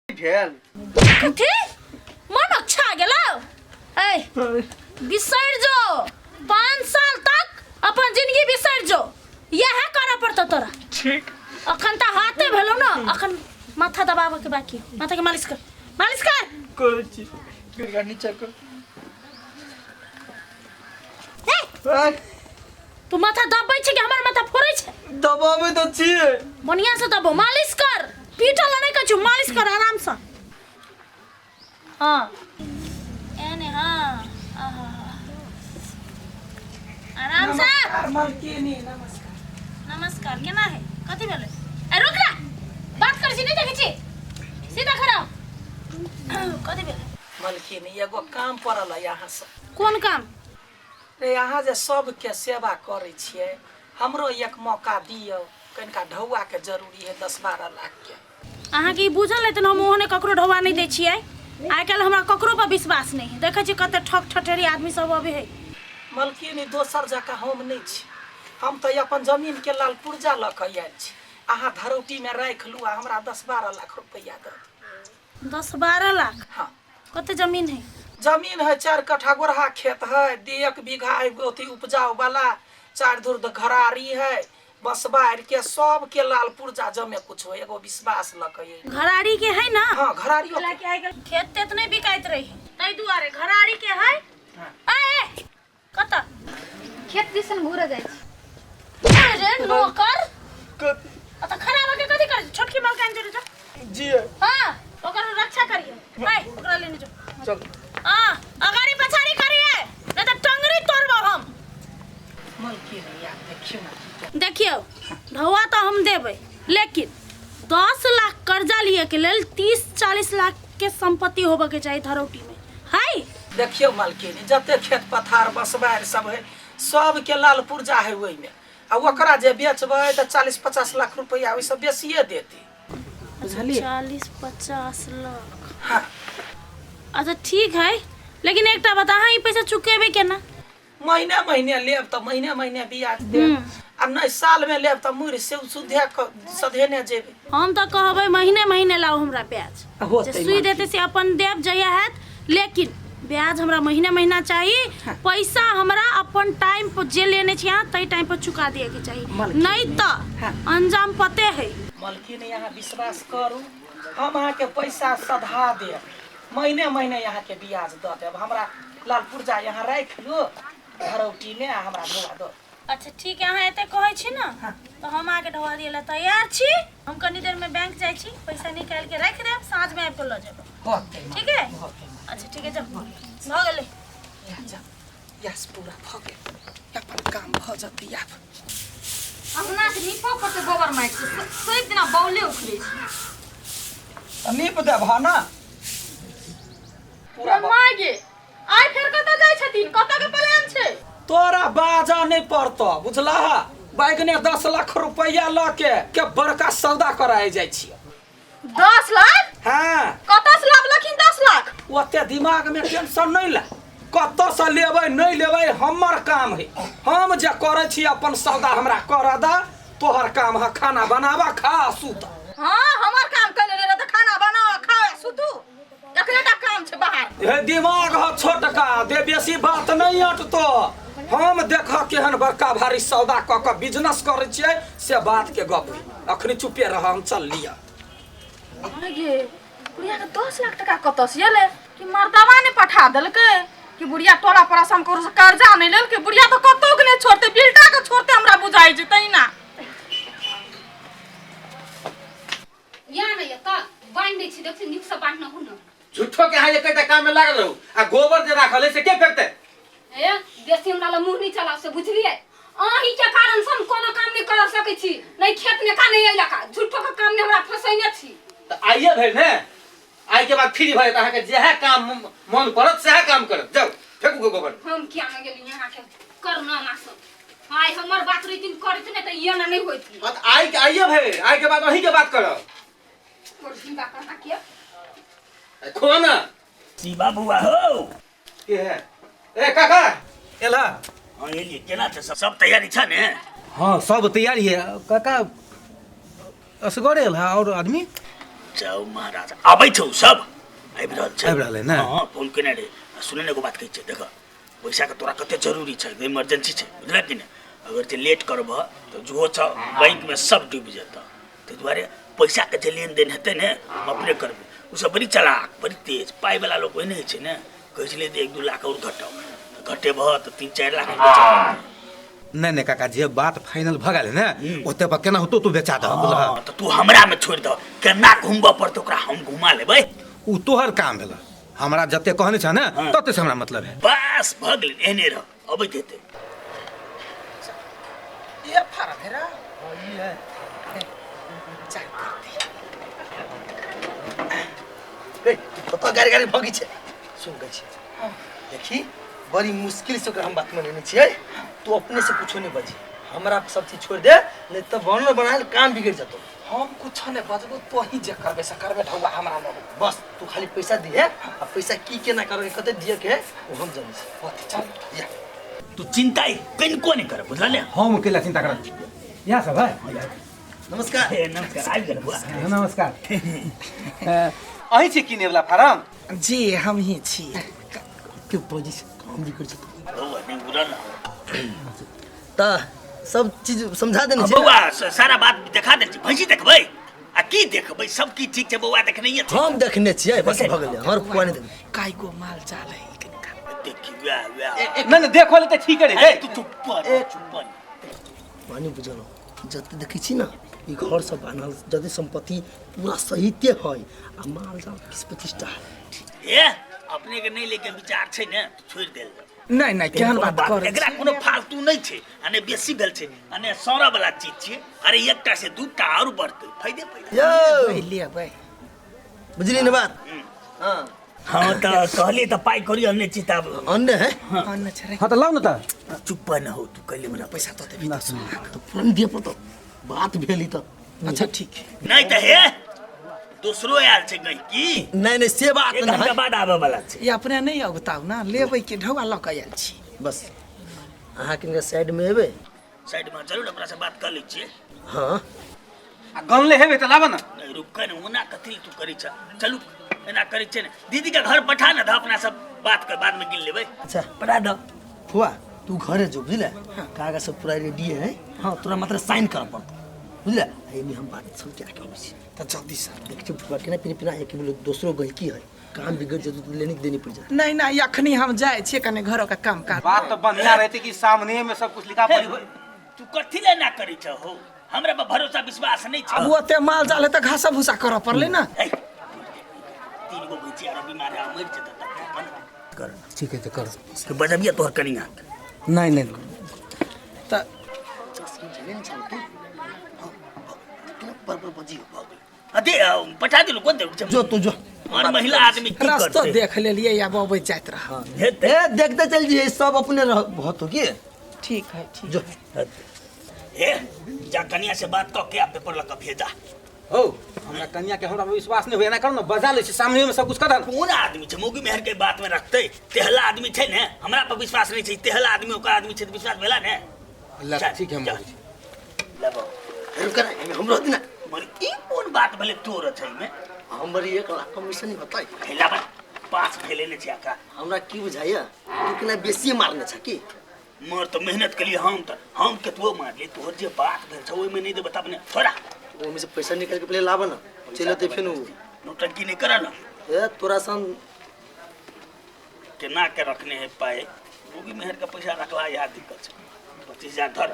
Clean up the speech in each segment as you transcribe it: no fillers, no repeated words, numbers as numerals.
भेल कथी मन अच्छा गेलौ ए बिसरि जो 5 साल तक अपन जिंदगी बिसरि जो। इएह करऽ पड़तौ तोरा। ठीक। अखन तऽ हाथे भेलौ न, अखन माथा दबाबऽ के बाकी। माथा के मालिश कर, मालिश कर। करै छी। दुर्गा, नीचा कर। ए, आय, तू माथा दबै छै कि हमर माथा फोड़ै छै? दबाबै तऽ छियै। बढ़िया से दबो, मालिश कर। पीटल नहि कहै छौ, मालिश कर आराम से। हाँ, एने। हाँ, आहा। आराम से। नमस्कार मालकिनी, नमस्कार। नमस्कार। केना है? कथी भेलै? ए, रुक ना, बात करै छी, नहि देखै छी? सीधा खड़ा हो। कथी भेलै? मलकिनी, एगो काम पड़ल है अहाँ से। कोन काम? रे, अहाँ जे सबके सेवा करै छियै, हमरो एक मौका दियौ। कनिका ढौआके जरूरी है, 10-12 लाख के। अहाँके ई बुझल है तऽ हम ओहने ककरो ढौआ नहि दै छियै। आइ काल्हि हमरा ककरो पर विश्वास नहि है। देखै छियै कते ठक ठठेरी आदमी सब अबै है। मलकिनी, दोसर जकाँ हम नहि छी। हम तऽ अपन जमीनके लाल पुर्जा लऽ कऽ आयल छी। अहाँ धरौटीमे राखि लू आ हमरा 10-12 लाख रुपैआ दऽ दियौ। 10-12 लाख? हँ। कते जमीन है? जमीन है, 4 कट्ठा गोरहा खेत है, 1 बीघा है अथी उपजाऊ वाला, 4 धुर घरारी है, बसबारि के सबके लाल पुर्जा जमे कुछ हो। एगो विश्वास लऽ कऽ अयली। घरारी के है ना? हँ, घरारियो के। हालांकि आइ काल्हि खेत तेत नहि बिकाइत रही, ताहि दुआरे घरारी के है। हाँ। ए, कतऽ? खेत दिसन घूरे जाइ छी। अरे नौकर! कथी? अतऽ खड़ा भऽ के कथी करै छी? छोटकी मलकान जोरे जो। जी। हाँ, ओकर रक्षा करिए। ए, ओकरा लेने जो। चल। हाँ, अगाड़ी पछाड़ी करिए, नहीं तऽ टंगरी तोड़बो हम। मलकिनी, यार देखियौ ने की के। देखियौ, ढौआ तऽ हम देबै, लेकिन 10 लाख कर्जा लिए के लेल 30-40 लाख के संपत्ति होबऽ के चाही धरौटी में है। देखियौ मालकिनी, जते खेत पथार बसबारि सब है, सबके लाल पुर्जा है ओहिमे। आ ओकरा जे बेचबै तऽ 40-50 लाख रुपैआ ओहिसँ बेसिए देतै, बुझलियै? 40-50 लाख? हाँ। अच्छा, ठीक है, लेकिन एकटा बात, अहाँ ई पैसा चुकेबै केना? महीने महीने लेब तऽ महीने महीने ब्याज देब आ नहि सालमे लेब तऽ मुड़ि से सुधे सधेने जेबै। हम तऽ कहबै महीने महीने लाउ हमरा ब्याज। होतै। जे सुइ देतै से अपन देब जहिया हैत, लेकिन ब्याज हमरा महीने महीना चाही। पैसा हमरा अपन टाइम पर जे लेने छी अहाँ, ताहि टाइम पर चुका दिए के चाही। मलकिनी। नहीं तऽ अंजाम पते है। मलकिनी, अहाँ विश्वास करू, हम अहाँके पैसा सधा देब। महीने महीने अहाँके ब्याज दऽ देब। हमरा लाल पुर्जा यहाँ राखि लू घरौटीमे आ हमरा ढौआ दऽ। अच्छा, ठीक है। अहाँ एते कहै छी ने तऽ हम अहाँके ढौआ दिअ लए तैयार छी। हम कनी देर में बैंक जाइ छी, पैसा निकालि के राखि देब, साँझ में आबि कऽ लऽ जेबै। होतै। ठीक है? होतै। अच्छा, ठीक है, जाउ, भऽ गेलै। इएह जा, इएह पूरा भऽ गेल। अपन काम भऽ जेतै आब। अंगना के नीपऽ पड़तै गोबर माटि से। सब दिना बौले उखड़ै छै। नीप देबह ने पूरा। माय गे, आइ फेर कतऽ जाइ छथिन? कतऽ के प्लान छै? तोरा बाजा नहीं पड़तो, बुझलह? बैगने 10 लाख रुपया लऽ के बड़का सौदा कराए जाइ छियै। 10 लाख? हाँ। कतऽ से लाबलखिन 10 लाख? ओते दिमाग में टेंशन नहीं ले। कतऽ से लेबै नहीं लेबै, हमर काम है। हम जे करै छी अपन सौदा, हमरा करऽ दे। तोहर काम है खाना बनाबा, खा आ सुत। हाँ, हमर काम कैले रहे तऽ खाना बनाओ, खाओ, आ सुतू, एकरे टा काम छै बाहर। हे, दिमाग ह छोटका दे, बेसी बात नहीं अटतो। हम देख केहन बड़का भारी सौदा कऽ कऽ बिजनेस करै छियै, से बात के गप है। अखनी चुपे रह, हम चल लिअ। गे बुढ़िया के 10 लाख टका कतऽ से एलै? कि मर्दवा ने पठा देलकै? कि बुढ़िया टोला पड़ोसा ककरो से कर्जा नहि लेलकै? बुढ़िया तऽ कतौ के नहि छोड़तै, बिलटा के छोड़तै, हमरा बुझाइ छै तहिना। या नहि एतऽ बान्हि दै छी, देखियौ नीकसँ बान्हने हूँ ने। झूठो के अहाँ एकेटा काम में लागल रहू। आ गोबर जे राखल है से के फेंकते? ए, बेसी हमरा लग मुँह नहि चलाउ, से बुझलियै? अहीं के कारण से हम कोनो काम नहि कर सकै छी, नहि खेत ने का नहि अइलका। झूठो के काम ने हमरा फंसैने छी। तऽ आइए भेल ने, आइ के बाद फ्री भऽ जायत। अहाँके जएह काम मन पड़त सएह काम करत। जाउ, फेंकू गो गोबर। हम किया नहि गेली अहाँके करनामा सब? आइ हमर बात रहितिन करैत नहि तऽ एना नहि होइत। हाँ, तऽ आइ आइए भेल, आइ के बाद अहीं के बात करब। करही बात अहाँके। खो ना। शिवा बुआ हो। के है? ए काका, एला? हाँ, एलियै। केना छै सब? सब तैयारी छै ने? हाँ सब तैयारी है काका। असगरे है और आदमी? जाओ महाराज, आबै छौ सब, आबि रहल छै। आबि रहल है ने? हाँ, फोन केने रहे। सुने ने, एगो बात कहै छै, देख पैसा के तोरा कते जरूरी छै, इमरजेंसी छै, बुझल कि नहि? अगर जे लेट करबह तऽ जो छौ बैंक में सब डूबि जेतऽ। ताहि दुआरे पैसा के जे लेनदेन हेतै ने, हम अपने करबै। ओ सब बड़ी चलाक, बड़ी तेज पाइ वाला लोक ओहिने होइ छै ने। कहै छलै जे 1-2 लाख और घटाउ, तऽ घटेबह तऽ 3-4 लाख बचत। नहीं नहीं काका, जे बात फाइनल भ गेल ने ओते पर केना होतो तू बेचा दह। हाँ, तऽ तू हमरा में छोड़ि दह, केना घुमबऽ पड़तै ओकरा हम घुमा लेबै। उ तोहर काम भेल, हमरा जते कहने छ ने तते से हमरा मतलब है। बस भऽ गेलै, एहने रह, अबैत हेतै। ये फारा भेरा ई है चार करती। ए कत गाड़ी गाड़ी भगी छै, सुन गई छै। देखी बड़ी मुश्किल से ओकरा हम बात मानने छियै, तू अपने से कुछो नहीं बजी, हमरा सब चीज छोड़ दे, नहीं तो बनल बनायल काम बिगड़ जतो। हम कुछो नहीं बजबो, तो ही जे करबे से करबे, ढौआ हमरा लग। बस तू खाली पैसा दिहे, आ पैसा की केना करबे, कते दिए के वो हम जानै छी। ओते चल या तू चिंता कनिको नहीं कर, बुझल ने? हम अकेला चिंता करब। यहाँ सब है। नमस्कार। नमस्कार, आबि गेल बुआ। नमस्कार। अहीं छी किने वाला फार्म? जी हम ही छी। के बजी से काम बिगड़ जतो। बौआ नहीं बुझल ना त सब चीज समझा देने छी बौआ, सारा बात देखा दे छी। भैंसी देखबै आ की देखबै, सब की ठीक छै बौआ, देखने छै। हम देखने छियै, बस भ गेलै, हमर फुआ नहीं देबै। काई गो माल चाल है कनिका देखी वाह वाह। नहीं नहीं देखो ले त ठीक है रे। तू चुप पर, चुप पर। मानी बुझल जते देखै छी ना ई घर सब बान्हल जते संपत्ति पूरा सहिते है, आ माल जाल 20-25 टा। ए अपने के नहीं लेके विचार छै ने तो छोड़ देल। नहीं नहीं केहन बात कर, एकरा कोनो फालतू नहीं छै, अने बेसी भेल छै, अने सौरा वाला चीज छै। अरे एकटा से दूटा और बढ़तै, फायदे फायदा। यो लेबै, बुझली ने बात? हां हां त कहली त पाइ करी अन्ने छी तब अन्ने है, अन्ने छै रे। हां त लाउ न त। चुप न हो तू, कहली हमरा पैसा त देबी त तुरंत दिए पड़तो, बात भेली त। अच्छा ठीक है। नहीं त हे दूसरो आयल छै गई की? नहीं नहीं से बात एक नहीं घंटा बाद आबे वाला छै। ये अपने नहीं अगताउ ना, लेबै के ढौआ ल के आयल छी। बस अहाँ के साइड में एबे, साइड में जरूर अपना से बात कर लै छियै। हां आ गनले हेबे त लाब ना। नहीं रुक ने, ओना कथी तू करै छ, चलू एना करै छै ने, दीदी के घर पठा न द, अपना सब बात कर बाद में गिन लेबै। अच्छा पठा द फुआ, तू घरे जो बुझले, कागज सब पूरा रेडी है। हां तोरा मात्र साइन कर पड़तो बुझले। एमे हम बात सब के आके छी त जल्दी से देख छी फुआ केना पिना पिना एक बोलो दोसरो गलती है, काम बिगड़ जतो तो लेने के देनी पड़ जाए। नहीं नहीं अखनी हम जाय छी कने घरो का काम काज। बात तो बढ़िया रहते कि सामने में सब कुछ लिखा पड़ी। तू कथी ले ना करै छ हो, हमरा पर भरोसा विश्वास नहीं छ। अब ओते माल जाल है त घास भूसा कर पड़ले ना। तीन गो बच्ची आरो बीमार है, मर जत त अपन कर। ठीक है त कर के बजबिया तोहर कनिया। नहीं नहीं त तू पर पर बजी हो गेल। अदे पठा दिलु कोन दे जो तू जो और महिला आदमी की रास्ता करते देख लेलिए या अबै जाइत रह। ए देखते चल जी सब अपने बहुत हो गए। ठीक है ठीक जो ए जा कनिया से बात क के आ पेपर लक भेजा। हो हमरा कन्या के हमरा विश्वास नहीं होय, एना कर न बजा ले छी सामने में सब कुछ कर। कोन आदमी छै मौगी मेहर के बात में रखते, तेहला आदमी छै ने, हमरा पर विश्वास नहीं छै, तेहला आदमी ओकर आदमी छै त विश्वास भेला ने। अल्लाह ठीक है मौगी लेबो रुक कर हमरो दिन मर ई कोन बात भेले तोर छै में हमर 1 लाख कमीशन नहीं बताई खेला बा 5 भेले ने छै आका। हमरा की बुझाया तू केना बेसी मारने छ की? मर तो मेहनत के लिए हम त हम केतबो मारली, तोहर जे बात भेल छ ओइ में नहीं देबे तब ने थोड़ा ओमे से पैसा निकाल के पहले लाबा ना, चलो ते फेन नौटंकी नहीं कर ना। ए तोरा सन केना के रखने है पाए मौगी मेहर का पैसा रखला यार दिक्कत छै। 25,000 धर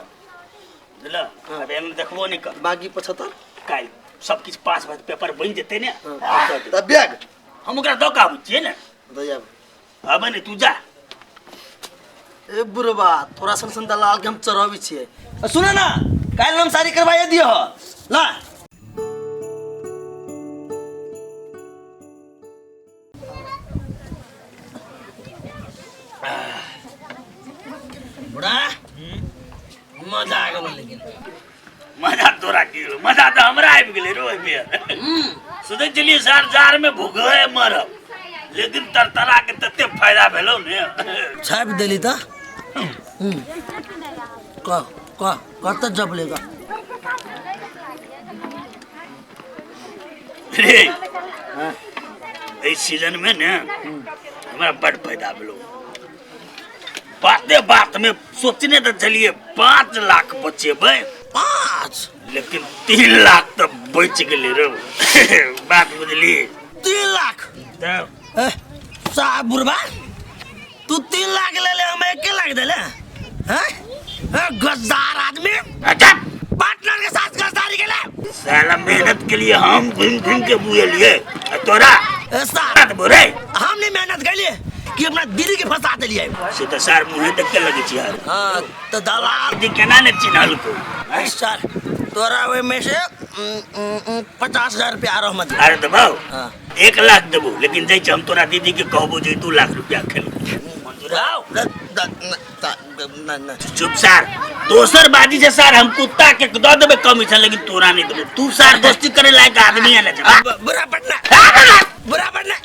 बुझल, अब एमे देखबो नहीं कर, बाकी 75 काल सब किछ पास भए पेपर बन जेते ने तब बैग हम ओकरा दऽ के आबै छियै ने। दऽ आब आबै ने तू जा। ए बुढ़बा तोरा सन सन दलाल के हम चढ़ाबै छियै। सुन ना काल्हि हम सारी करवाइए दियो ला। बुढ़ा मजा आ गेल, लेकिन मजा तोरा की गेलो, मजा तऽ हमरा आबि गेलै रो ओहिमे। सोचै छलियै सार जार में भूखे मरब, लेकिन तरतरा के तते फायदा भेलौ ने। छापि देली तऽ कह कह कत जब लेगा रे एहि सीजन में ने हमरा बड़ फायदा भेलो। बाते बात में सोचने तो चलिए 5 लाख बचेबै, 5, लेकिन 3 लाख तो बच गेलै रे। बात बुझली? 3 लाख तब साहब बुढ़बा तू 3 लाख ले ले, हम 1 लाख देले हैं? गद्दार आदमी। अच्छा पार्टनर के साथ गद्दारी के ले। साला मेहनत के लिए हम घूम घूम के बुएलिए, तोरा साहब बोरे हमने मेहनत के लिए कि अपना दीदी के फंसा देलिए। से तो सर मुँहे देख के लगे छी यार। हाँ तो दलाल जी केना ने चिन्हल को। सर तोरा ओहि में से 50,000 रुपया आरो हम। अरे देबौ? हाँ। 1 लाख देबौ, लेकिन जाइ छी हम तोरा दीदी के कहबो जे 2 लाख रुपया खेल। चुप सर, दोसर बाजी से सर हम कुत्ता के the देबे कमीशन, लेकिन तोरा नहीं देबो। तू सर दोस्ती करे लायक आदमी है ना। बुरा पटना, बुरा पटना।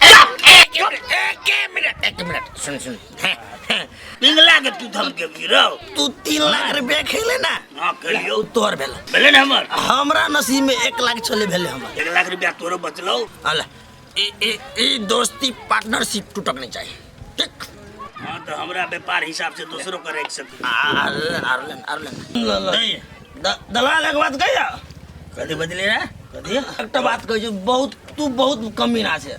एक मिनट सुन सुन। 3 लाख तू धमके गिरो। तू 3 लाख रुपया खेले ना? हां खेलियो। तोर भेल भेले ना हमर? हमरा नसीब में 1 लाख छले भेले हमर। 1 लाख रुपया तोरो बचलो। अला ए ए दोस्ती पार्टनरशिप टूटक नहीं चाहिए, ठीक? हाँ तो हमरा व्यापार हिसाब से दूसरों का रख सकते। नहीं दलाल एक बात कहिया कदी बदले ना कदी एकटा बात कहि बहुत तू बहुत कमीना छे।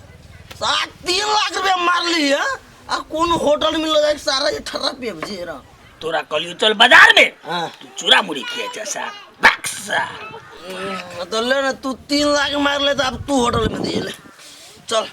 3 लाख रुपया मार ली है आ कोन होटल में लगा सारा ये ठर्रा पे जे रहा। तोरा कहलियो चल बाजार में। हाँ। तू चूरा मुड़ी खिया जा सार बक्सा। तो ले ना तू 3 लाख मार ले तो अब तू होटल में दिए ले। चल